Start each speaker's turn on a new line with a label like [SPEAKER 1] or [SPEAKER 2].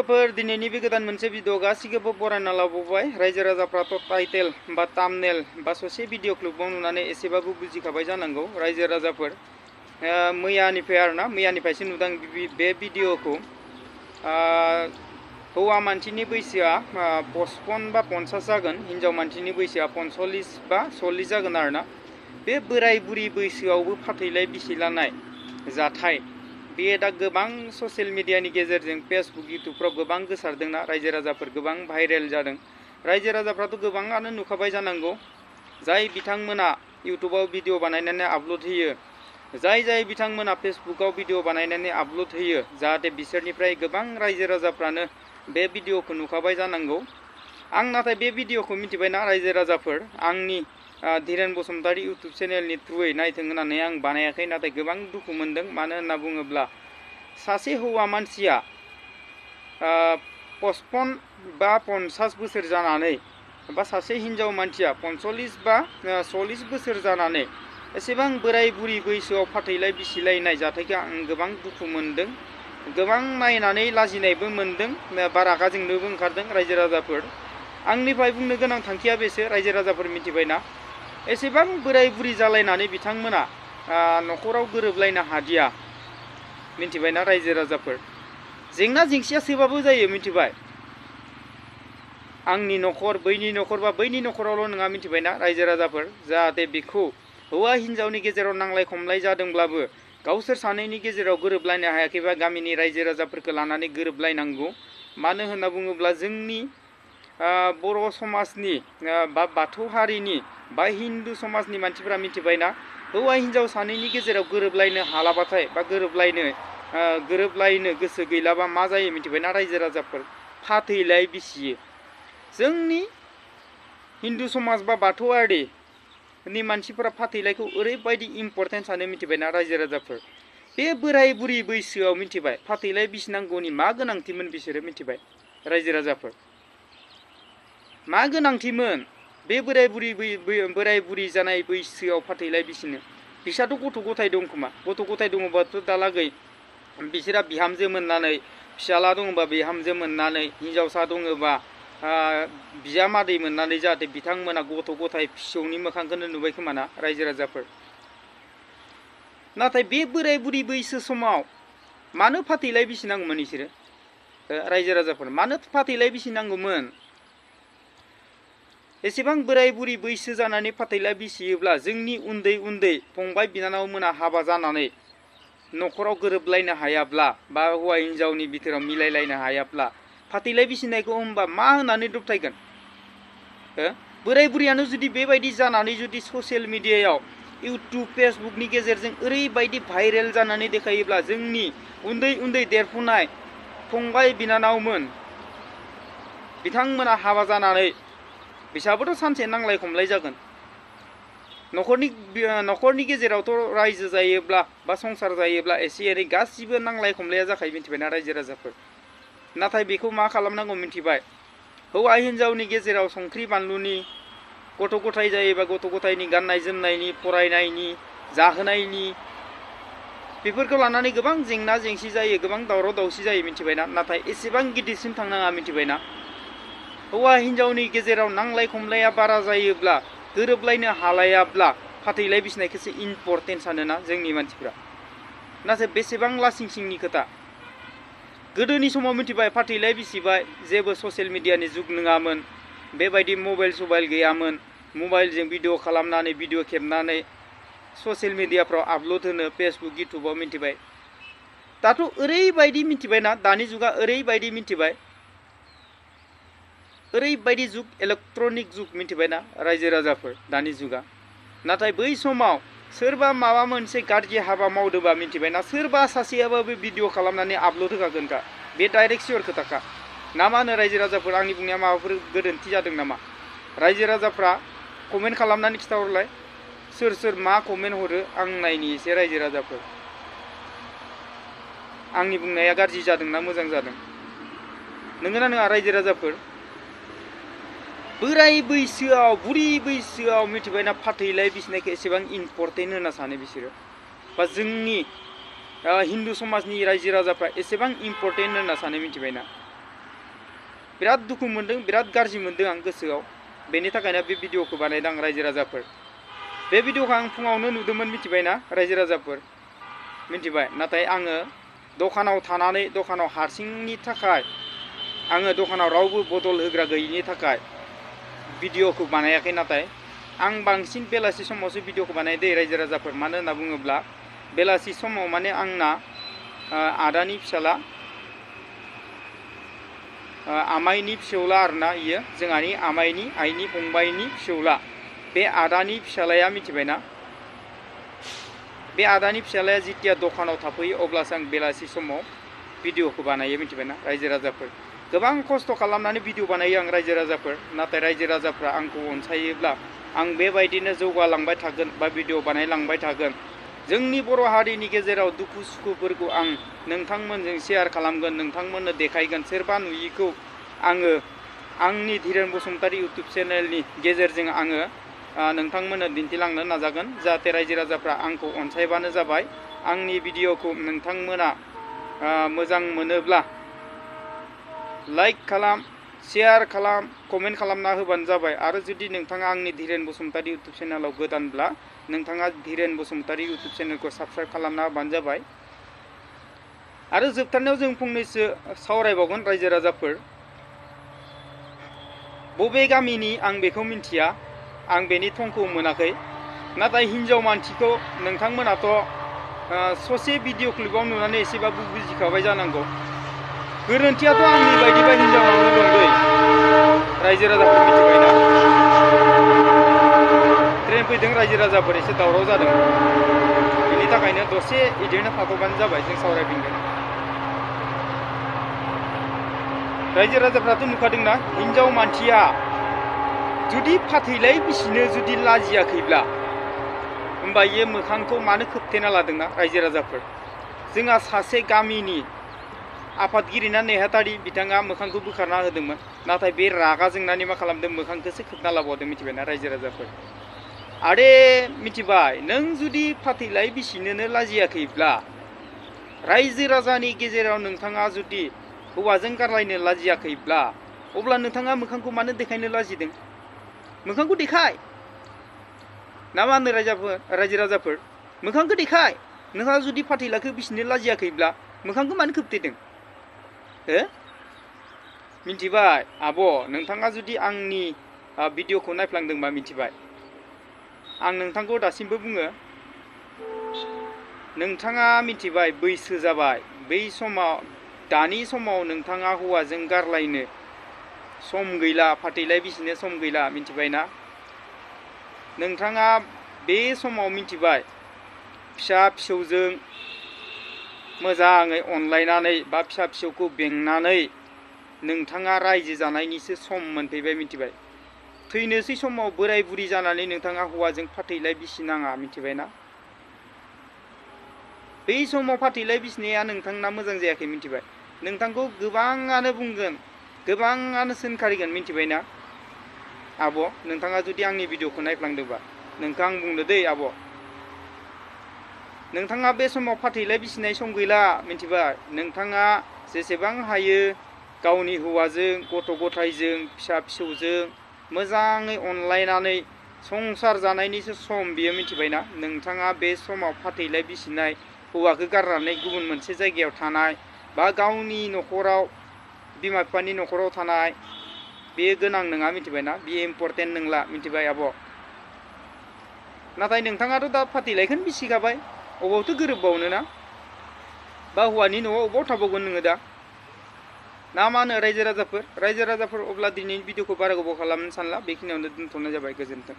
[SPEAKER 1] लोगोफोर दिनैनि बे गोदान मोनसे भिडिअ गासिखौबो बरायना लाबोबाय रायजो राजाफ्राथ' टाइटेल बा थाम्बनेल बा ससे भिडिअ क्लिपआव नुनानै एसेबाबो बुजिखाबाय जानांगौ रायजो राजाफोर मैयानिफ्राय आरोना मैयानिफ्रायसो नुदों बे भिडिअखौ हौवा मानसिनि बैसोआ 55 बा 50 जागोन हिन्जाव मानसिनि बैसोआ 45 बा 40 जागोन आरोना बे बोराय बुरि बैसोआवबो फाथैलाय बिसिलानाय जाथाय बे दा गोबां ससियेल मिडियानि गेजेरजों फेसबुक इउटुबफ्राव गोबां गोसारदोंना रायजो राजाफोर गोबां भाइरेल जादों रायजो राजाफ्राथ' गोबाङानो नुखाबाय जानांगौ जाय बिथांमोना इउटुबाव भिडिअ बानायनानै आपल'ड होयो जाय बिथांमोना फेसबुकाव भिडिअ बानायनानै आपल'ड होयो जाहाथे बिसोरनिफ्राय गोबां रायजो राजाफ्रानो बे भिडिअखौ नुखाबाय जानांगौ आं नाथाय बे भिडिअखौ मिथिबायना रायजो राजाफोर आंनि धीरेन बसुमतारी इउटुब चेनेलनि थ्रुयै नायथों होननानै आं बानायाखै नाथाय गोबां दुखु मोनदों मानो होनना बुङोब्ला सासे हौवा मानसिया 55 बा 50 बोसोर जानानै बा सासे हिन्जाव मानसिया 45 बा 40 बोसोर जानानै एसेबां बोराय बुरि बैसोआव फाथैलाय बिसिलायनाय जाथायखौ आं गोबां दुखु मोनदों गोबां नायनानै लाजिनायबो मोनदों बा रागा जोंनोबो ओंखारदों रायजो राजाफोर आंनिफ्राय बुंनो गोनां थांखिया बेसो रायजो राजाफोर मिथिबायना एसेबां बोराय बुरि जालायनानै बिथांमोना न'खराव गोरोबलायनो हादिया मिथिबायना रायजो राजाफोर जेंना जेंसिया सोबाबो जायो मिथिबाय आंनि न'खर बैनि न'खर बा बैनि न'खरावल' नङा मिथिबायना रायजो राजाफोर जाहाथे बेखौ हौवा हिन्जावनि गेजेराव नांलाय खमलाय जादोंब्लाबो गावसोर सानैनि गेजेराव गोरोबलायनो हायाखैबा गामिनि रायजो राजाफोरखौ लानानै गोरोबलायनांगौ मानो होनना बुङोब्ला जोंनि बर' समाजनि बा बाथौ हारिनि बा हिन्दु समाजनि मानसिफोरा मिथिबायना हौवा हिन्जाव सानैनि गेजेराव गोरोबलायनो हालाबाथाय बा गोरोबलायनो गोसो गैलाबा मा जायो मिथिबायना रायजो राजाफोर फाथैलाय बिसियो जोंनि हिन्दु समाज बा बाथौआरिनि मानसिफोरा फाथैलायखौ ओरैबायदि इम्परटेन्ट सानो मिथिबायना रायजो राजाफोर बे बोराय बुरि बैसोआव मिथिबाय फाथैलाय बिसिनांगौनि मा गोनांथिमोन बिसोरो मिथिबाय रायजो राजाफोर मा गोनांथिमोन बे बोराय बुरि जानाय बैसोआव फाथैलाय बिसिनो बिसोरथ' गथ' गथाय दं खोमा गथ' गथाय दङबाथ' दालागै बिसोरा बिहामजो मोननानै फिसाला दङबा बिहामजो मोननानै हिन्जावसा दङबा बिजामादै मोननानै जाहाथे बिथांमोना गथ' गथाय फिसौनि मोखांखौनो नुबाय खोमा ना रायजो राजाफोर नाथाय बे बोराय बुरि बैसो समाव मानो फाथैलाय बिसिनांगौमोन बिसोरो रायजो राजाफोर मानो फाथैलाय बिसिनांगौमोन एसेबां बोराय बुरि बैसो जानानै फाथैलाय बिसियोब्ला जोंनि उन्दै उन्दै फंबाय बिनानाव मोना हाबा जानानै न'खराव गोरोबलायनो हायाब्ला बा हौवा हिन्जावनि बिथोराव मिलायलायनो हायाब्ला फाथैलाय बिसिनायखौ होनबा मा होननानै दबथायगोन बोराय बुरियानो जुदि बेबायदि जानानै जुदि ससियेल मिडियायाव इउटुब फेसबुकनि गेजेरजों ओरैबायदि भाइरेल जानानै देखायोब्ला जोंनि उन्दै उन्दै देरफुनाय फंबाय बिनानावमोन बिथांमोना हाबा जानानै बिसाबोथ' सानसे नांलाय खमलाय जागोन न'खरनि गेजेरावथ' रायजो जायोब्ला बा संसार जायोब्ला एसे एनै गासिबो नांलाय खमलाया जाखायो मिथिबायना रायजो राजाफोर नाथाय बेखौ मा खालामनांगौ मिथिबाय हौवा हिन्जावनि गेजेराव संख्रि बानलुनि गथ' गथाय जायोबा गथ' गथायनि गाननाय जोमनायनि फरायनायनि जाहोनायनि बेफोरखौ लानानै गोबां जेंना जेंसि जायो गोबां दावराव दावसि जायो मिथिबायना नाथाय एसेबां गिदिरसिम थांनाङा मिथिबायना हौवा हिन्जावनि गेजेराव नांलाय खमलाया बारा जायोब्ला गोरोबलायनो हालायाब्ला फाथैलाय बिसिनायखौसो इम्परटेन्ट सानोना जोंनि मानसिफ्रा नाथाय बेसेबां लासिं सिंनि खोथा गोदोनि समाव मिथिबाय फाथैलाय बिसिबाय जेबो ससियेल मिडियानि जुग नङामोन बेबायदि मबाइल सबाइल गैयामोन मबाइलजों भिडिअ खालामनानै भिडिअ खेबनानै ससियेल मिडियाफ्राव आपल'ड होनो फेसबुक इउटुबाव मिथिबाय दाथ' ओरैबायदि मिथिबायना दानि जुगा ओरैबायदि मिथिबाय ओरैबायदि जुग इलेक्ट्रनिक जुग मिथिबायना रायजो राजाफोर दानि जुगा नाथाय बै समाव सोरबा माबा मोनसे गाज्रि हाबा मावदोंबा मिथिबायना सोरबा सासेयाबाबो भिडिअ खालामनानै आपल'ड होखागोनखा बे डाइरेक्ट सियर खोथाखा ना मा होनो रायजो राजाफोर आंनि बुंनाया माबाफोर गोरोन्थि जादों नामा रायजो राजाफ्रा कमेन्ट खालामनानै खिथाहरलाय सोर मा कमेन्ट हरो आं नायनि एसे रायजो राजाफोर आंनि बुंनाया गाज्रि जादोंना मोजां जादों नोंगोना नङा रायजो राजाफोर बोराय बैसोआव बुरि बैसोआव मिथिबायना फाथैलाय बिसिनायखौ एसेबां इम्परटेन्ट होनना सानो बिसोरो बा जोंनि हिन्दु समाजनि रायजो राजाफ्रा एसेबां इम्परटेन्ट होनना सानो मिथिबायना बिराद दुखु मोनदों, बिराद गाज्रि मोनदों आं गोसोआव। बेनि थाखायनो बे भिडिअखौ बानायदों आं रायजो राजाफोर। बे भिडिअखौ आं फुङावनो नुदोंमोन मिथिबायना रायजो राजाफोर, मिथिबाय। नाथाय आङो दखानाव थानानै दखानाव हारसिंनि थाखाय आङो दखानाव रावबो बदल होग्रा गैयिनि थाखाय भिडिअखौ बानायाखै। नाथाय आं बांसिन बेलासि समावसो भिडिअखौ बानायदो रायजो राजाफोर। मानो होनना बुङोब्ला बेलासि समाव माने आंना आदानि फिसाला आमाइनि फिसौला आरोना, इयो जोंहानि आमाइनि आइनि फंबाइनि फिसौला। बे आदानि फिसालाया मिथिबायना, बे आदानि फिसालाया जेथिया दखानाव थाफैयो अब्लासो आं बेलासि समाव भिडिअखौ बानायो मिथिबायना रायजो राजाफोर। गोबां खस्थ' खालामनानै भिडिअ बानायो आं रायजो राजाफोर। नाथाय रायजो राजाफ्रा आंखौ अनसायोब्ला आं बेबायदिनो जौगालांबाय थागोन बा भिडिअ बानायलांबाय थागोन। जोंनि बर' हारिनि गेजेराव दुखु सुखुफोरखौ आं नोंथांमोनजों शेयार खालामगोन, नोंथांमोननो देखायगोन। सोरबा नुयिखौ आङो आंनि धीरेन बसुमतारी इउटुब चेनेलनि गेजेरजों आङो नोंथांमोननो दिन्थिलांनो नाजागोन। जाहाथे रायजो राजाफ्रा आंखौ अनसायबानो जाबाय। आंनि भिडिअखौ नोंथांमोना मोजां मोनोब्ला लाइक खालाम, शेयार खालाम, कमेन्ट खालामना होबानो जाबाय। आरो जुदि नोंथाङा आंनि धीरेन बसुमतारी इउटुब चेनेलाव गोदानब्ला नोंथाङा धीरेन बसुमतारी इउटुब चेनेलखौ साबस्क्राइब खालामना होबानो जाबाय। आरो जोबथारनायाव जों फंनैसो सावरायबावगोन रायजो राजाफोर। बबे गामिनि आं बेखौ मिन्थिया, आं बेनि थंखौ मोनाखै। नाथाय हिन्जाव मानसिखौ नोंथांमोनाथ' ससे भिडिअ क्लिपाव नुनानै एसेबाबो बुजिखाबाय जानांगौ। गोरोन्थियाथ' आंनि बायदिबा हिन्जावनावनो दं दै रायजो राजाफोर, मिथिबायना। ट्रेन फैदों रायजो राजाफोर, एसे दावराव जादों। बेनि थाखायनो दसे इदिनो थाथ'बानो जाबाय, जों सावरायफिनगोन। रायजो राजाफ्राथ' नुखादोंना, हिन्जाव मानसिया जुदि फाथैलाय बिसिनो जुदि लाजियाखैब्ला होमबा इयो मोखांखौ मानो खोबथेना लादोंना रायजो राजाफोर। जोंहा सासे गामिनि आफादगिरिना नेहाथारि, बिथाङा मोखांखौ बोखारना होदोंमोन। नाथाय बे रागा जोंनानै मा खालामदों, मोखांखौसो खोबना लाबावदों मिथिबायना रायजो राजाफोर। आरे मिथिबाय, नों जुदि फाथैलाय बिसिनोनो लाजियाखैब्ला, रायजो राजानि गेजेराव नोंथाङा जुदि हौवाजों गारलायनो लाजियाखैब्ला, अब्ला नोंथाङा मोखांखौ मानो देखायनो लाजिदों? मोखांखौ देखाय ना मा होनो रायजो राजाफोर? मोखांखौ देखाय। नोंहा जुदि फाथैलाखौ बिसिनो लाजियाखैब्ला मोखांखौ मानो खोबथेदों? हो? मिथिबाय आब', नोंथाङा जुदि आंनि भिडिअखौ नायफ्लांदोंबा मिथिबाय। आं नोंथांखौ दासिमबो बुङो, नोंथाङा मिथिबाय बैसो जाबाय। बै समाव, दानि समाव नोंथाङा हौवाजों गारलायनो सम गैला, फाथैलाय बिसिनो सम गैला, मिथिबायना। नोंथाङा बे समाव मिथिबाय फिसा फिसौजों मोजाङै अनलायनानै बा फिसा फिसौखौ बेंनानै नोंथाङा रायजो जानायनिसो सम मोनफैबाय मिथिबाय। थैनोसै समाव बोराय बुरि जानानै नोंथाङा हौवाजों फाथैलाय बिसिनाङा, मिथिबायना। बै समाव फाथैलाय बिसिनाया नोंथांना मोजां जायाखै, मिथिबाय। नोंथांखौ गोबाङानो बुंगोन, गोबाङानो सोंखारिगोन, मिथिबायना आब'। नोंथाङा जुदि आंनि भिडिअखौ नायफ्लांदोंबा नोंखौ आं बुंदो दै आब', नोंथाङा बे समाव फाथैलाय बिसिनाय सम गैला, मिथिबाय। नोंथाङा जेसेबां हायो गावनि हौवाजों, गथ' गथायजों, फिसा फिसौजों मोजाङै अनलायनानै संसार जानायनिसो सम बियो, मिथिबायना। नोंथाङा बे समाव फाथैलाय बिसिनाय, हौवाखौ गारनानै गुबुन मोनसे जायगायाव थानाय बा गावनि न'खराव बिमा बिफानि न'खराव थानाय, बेयो गोनां नङा, मिथिबायना। बेयो इम्परटेन्ट नंला, मिथिबाय आब'। नाथाय नोंथाङाथ' दा फाथैलायखौनो बिसिखाबाय, अबावथो गोरोबबावनो ना? बा हौवानि न'आव अबाव थाबावगोन नोङो दा? ना मा होनो रायजो राजाफोर? अब्ला दिनैनि भिडिअखौ बारा गोबाव खालामनो सानला, बेखिनियावनो दोनथ'नाय जाबाय। गोजोन्थों।